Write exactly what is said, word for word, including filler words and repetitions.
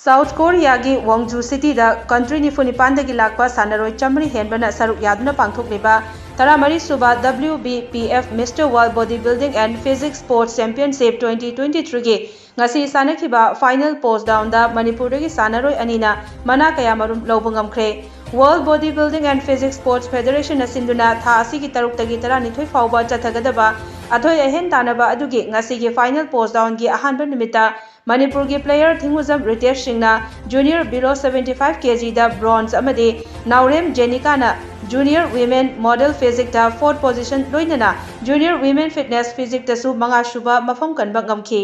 South ꯀꯣꯔꯤꯌꯥꯒꯤ ꯋꯣꯡꯖꯨ ꯁꯤꯇꯤꯗ country ꯅꯤꯐꯨ ꯅꯤꯄꯥꯟꯗꯒꯤ ꯂꯥꯛꯄ ꯁꯥꯟꯅꯔꯣꯏ ꯆꯥꯃꯔꯤ ꯍꯦꯟꯕꯅ ꯁꯔꯨꯛ ꯌꯥꯗꯨꯅ ꯄꯥꯡꯊꯣꯛꯂꯤꯕ ꯇꯔꯥꯃꯔꯤ ꯁꯨꯕ W B P F Mister World Body Building and Physique Sports Championship twenty twenty-threeꯒꯤ ꯉꯁꯤ ꯁꯥꯟꯅꯈꯤꯕ ꯐꯥꯏꯅꯦꯜ ꯄꯣꯁ ꯗꯥꯎꯟꯗ ꯃꯅꯤꯄꯨꯔꯗꯒꯤ ꯁꯥꯟꯅꯔꯣꯏ ꯑꯅꯤꯅ ꯃꯅꯥ ꯀꯌꯥꯃꯔꯨꯝ ꯂꯧꯕ ꯉꯝꯈ꯭ꯔꯦ꯫ World Body Building and Physique Sports Federationꯅ ꯁꯤꯟꯗꯨꯅ ꯊꯥ ꯑꯁꯤꯒꯤ ꯇꯔꯨꯛꯇꯒꯤ ꯇꯔꯥꯅꯤꯊꯣꯏ ꯐꯥꯎꯕ ꯆꯠꯊꯒꯗꯕ ꯑꯊꯣꯏ ꯑꯍꯦꯟ ꯇꯥꯟꯅꯕ ꯑꯗꯨꯒꯤ ꯉꯁꯤꯒꯤ ꯐꯥꯏꯅꯦꯜ ꯄꯣꯁ ꯗꯥꯎꯟꯒꯤ ꯑꯍꯥꯟꯕ ꯅꯨꯃꯤꯠꯇ ꯃꯅꯤꯄꯨꯔꯒꯤ player ꯊꯤꯡꯉꯨꯖꯝ ꯔꯤꯇꯦꯁ ꯁꯤꯡꯅ junior below seventy five kgꯗ bronze ꯑꯃꯗꯤ ꯅꯥꯎꯔꯦꯝ ꯖꯦꯅꯤꯀꯥꯅ junior women model physiqueꯇ fourth position ꯂꯣꯏꯅꯅ junior women fitness physiqueꯇꯁꯨ ꯃꯉꯥ ꯁꯨꯕ ꯃꯐꯝ ꯀꯟꯕ ꯉꯝꯈꯤ꯫